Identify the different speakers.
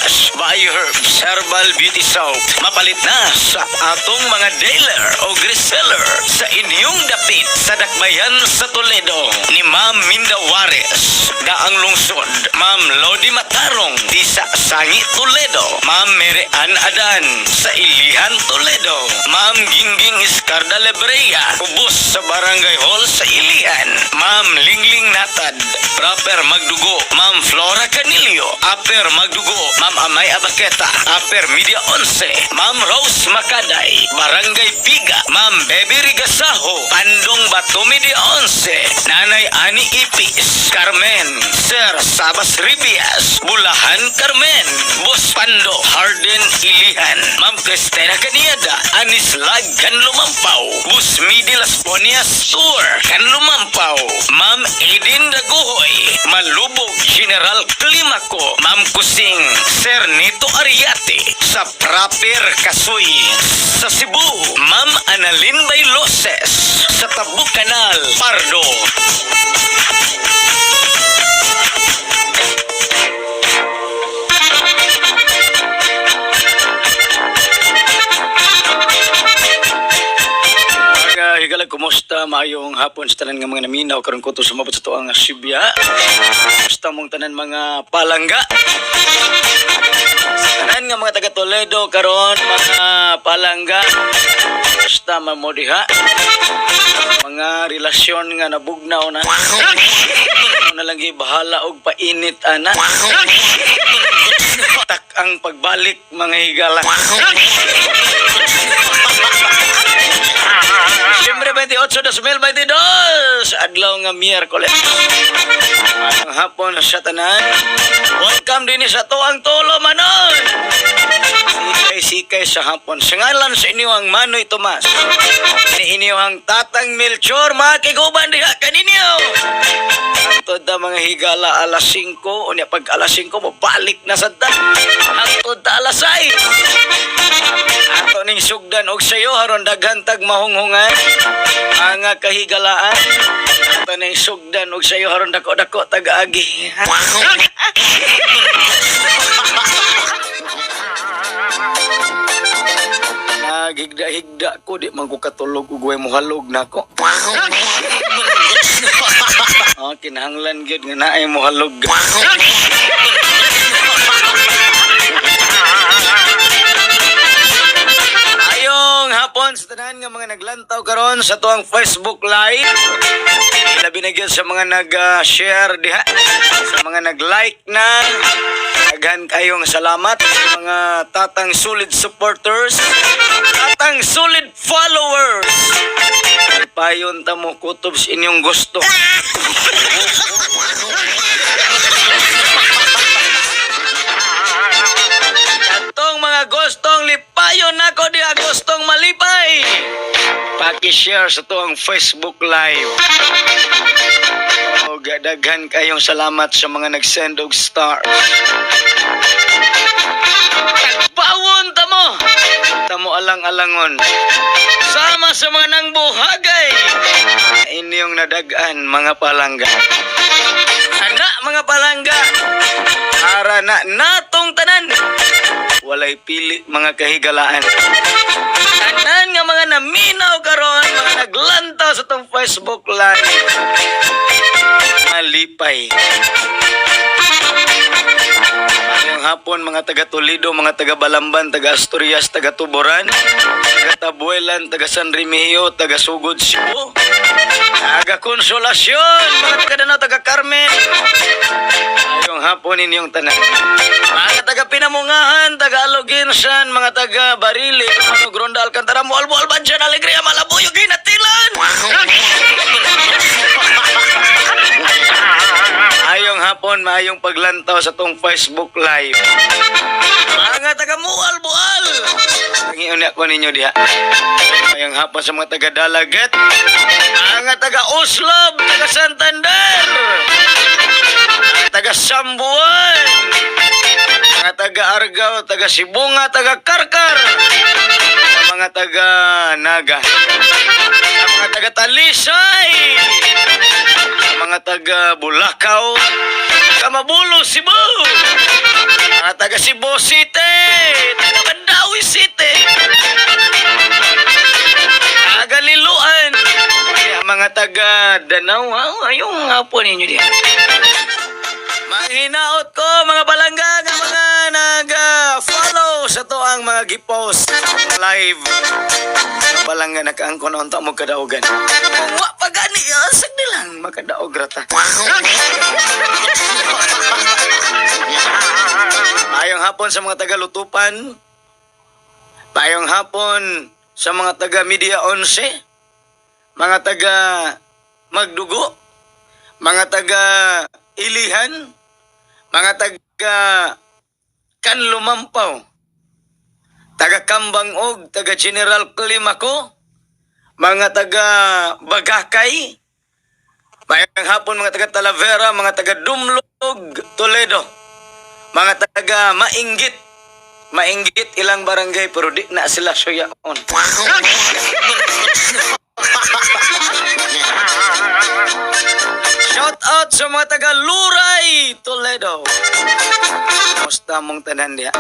Speaker 1: Wash, Bioherbs, Herbal Beauty Soap. Mapalit na sa atong mga dealer o reseller sa inyong dapit sa Dakbayan sa Toledo ni Ma'am Minda Juarez, Daang Lungsod, Ma'am Lodi Matarong, Tisa Sangi Toledo, Ma'am Mary Ann Adan sa Ilihan Toledo, Ma'am Gingging Escarda Lebrea, ubos sa Barangay Hall sa Ilihan, Ma'am Lingling Natad, Proper Magdugo, Ma'am Flora Canilio, Upper Magdugo, Ma'am Amay Abaketa, Upper Media 11, Ma'am Rose Makaday, Barangay Biga, Ma'am Bebe Rigasaho, Pandong Bato Media 11, Nanay Ani Ipis, Carmen, Sir Sabas Ribias, Bulahan Carmen, Boss Pando, Harden Ilihan, Ma'am Cristina Caniada, Anis Lag Kan Lumampaw, Bus Midi Las Ponias Tour, Kan Lumampaw, Ma'am Edin Daguhoy, Malubog General Climaco, Ma'am Kusing, Sir Nito Ariate, sa Proper Kasoy, sa Cebu, Ma'am Annalyn Bailoses, sa Tabuk Canal, Pardo. Mga higala, kumusta? Maayong hapon sa tanan nga mga naminaw karon ko to sumabot sa tuang Sibya. Kumusta mong tanan, mga palangga? Sa tanan nga mga taga Toledo karon, mga palangga. Kumusta man mo diha? Mga relasyon nga nabugnaw na. Ano na lang bahala og painit ana. Tak ang pagbalik, mga higala. Siyempre 28, 2022, adlaw nga Miyerkules. Ang hapon sa tanan. Welcome din sa tuang tulo manon. Sikay-sikay sa hapon. Sa ngalan sa inyo ang Manoy Tomas. Ni inyo ang Tatang Melchor, makiguban diha kaninyo. Hantod na, mga higala, alas 5. Unya pag alas 5 mo balik na sa ta. Hantod ta alas 6. Ato ning sugdan og sayo aron daghan tag mahunghungan. Mga kahigalaan. Ato ning sugdan og sayo aron dako-dako tag agi. Naghigda-higda ko, di man ko katulog ug way mohalog nako. Oh, kinahanglan gyud nga naay mohalog. Ayong hapon sa tanan nga mga naglantaw karon sa tuang Facebook Live. Labi na gyud sa mga nag-share diha, sa mga nag-like na. Daghan kayong salamat sa mga tatang solid supporters, tatang solid followers. Payon ta mo kutob sa inyong gusto. Katong mga gustong lipayon nako diha, gustong malipay. Paki-share sa tuang Facebook Live. Og daghan kayong salamat sa mga nag-send og stars. Tagbawon ta mo. Ta mo alang-alangon. Sama sa mga nangbuhagay. Inyong nadag-an, mga palangga. Ana, mga palangga. Ara na natong tanan. Walay pili, mga kahigalaan. Tanan nga mga naminaw karon, mga naglantaw sa tong Facebook Live. Malipay. Ngayong hapon, mga taga Toledo, mga taga Balamban, taga Asturias, taga Tuboran, taga Tabuelan, taga San Remigio, taga Sugod, Cebu, taga Consolacion, mga taga Danao, taga Carmen. Ngayong hapon inyong tanan. Mga taga Pinamungahan, taga Aloginsan, mga taga Barili, Mano, Gronda, Alcantara, Mualbo, Albancian, Alegria, Malabuyo, Ginatilan. Ayong hapon, maayong paglantaw sa tong Facebook Live. Mga taga Mual, Bual. Tangiyon ko ninyo diha. Mayong hapon sa mga taga Dalaget. Mga taga Oslob, taga Santander. Mga taga Sambuan. Mga taga Argao, taga Sibunga, taga Karkar. Mga taga Naga. Mga taga Talisay. Mga taga Bulacau, Kamabulo, Cebu. Mga taga Cebu hapon ninyo diha. Manghinaot ko, mga palangga, nga mga nag-follow sa atoang mga gipost live. Palangga, nakaangkon na unta mo kadaugan. Kung wa pa gani, asag nilang makadaog rata. Maayong hapon sa mga taga-Lutupan. Maayong hapon sa mga taga Media Onse. Mga taga Magdugo. Mga taga Ilihan. Mga taga Kanlumampaw. Taga Kambangog, taga General Climaco. Mga taga Bagakay. Maayong hapon mga taga Talavera, mga taga Dumlog, Toledo. Mga taga Mainggit. Mainggit ilang barangay pero di na sila suyaon. Shout out sa mga taga Luray, Toledo. Kumusta mong tanan diha?